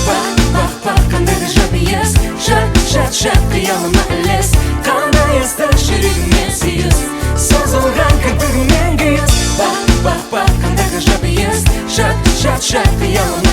Бақ, бақ, бақ, қандай ғажап иіс! Жат, жат, жат, қиялыма ілес. Қандай ыстық, жүрегіме сүйіс. Созылған кірпігіңнен күйіс. Бақ, бақ, бақ, қандай ғажап иіс! Жат, жат, жат, қиялыма.